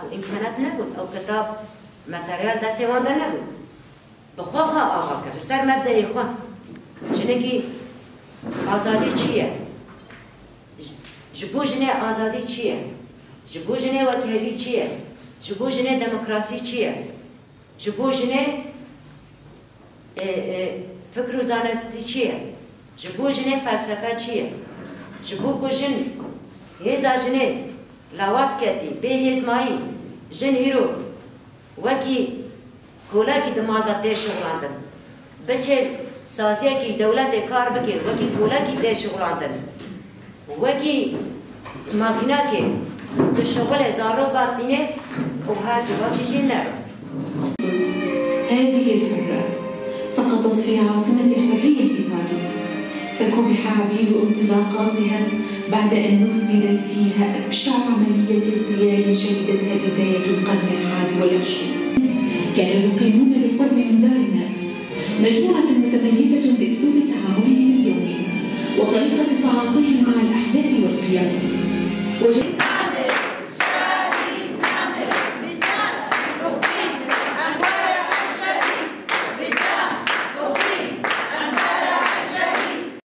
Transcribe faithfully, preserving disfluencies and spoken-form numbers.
Ew îmkanat nebûn, ew kitab, materyal destê wan de nebû. Bi xwe xwe ava kir, li ser mebdeyê xwe. Jinekî azadî çi ye? Ji, ji bo jinê azadî çi ye? Ji bo jinê wekhevî çi ye? Ji bo jinê demokrasî çi ye? Ji bo jinê, e, e, fikr û zanistî çi ye? Ji bo jinê felsefe çi ye? Ji bo ku jin, hêza jinê lawaz ketî, bê hêz mayî, jin îro wekî kolekî di mal de tê şixulandin. Biçe saziyekî dewletê kar bike, wekî kolekî tê şixulandin. Wekî makînekê dişixule, zarok hatîne û her civakî jî nerast. هذه الحرة سقطت في عاصمة الحرية باريس، فكبح عبير انطلاقاتها بعد أن نفذت فيها أبشع عملية اغتيال شهدتها بداية القرن الحادي والعشرين. كانوا يقيمون بالقرب من دارنا مجموعة متميزة بأسلوب تعاملهم اليومي وطريقة تعاطيهم مع الأحداث والقيم. وجدنا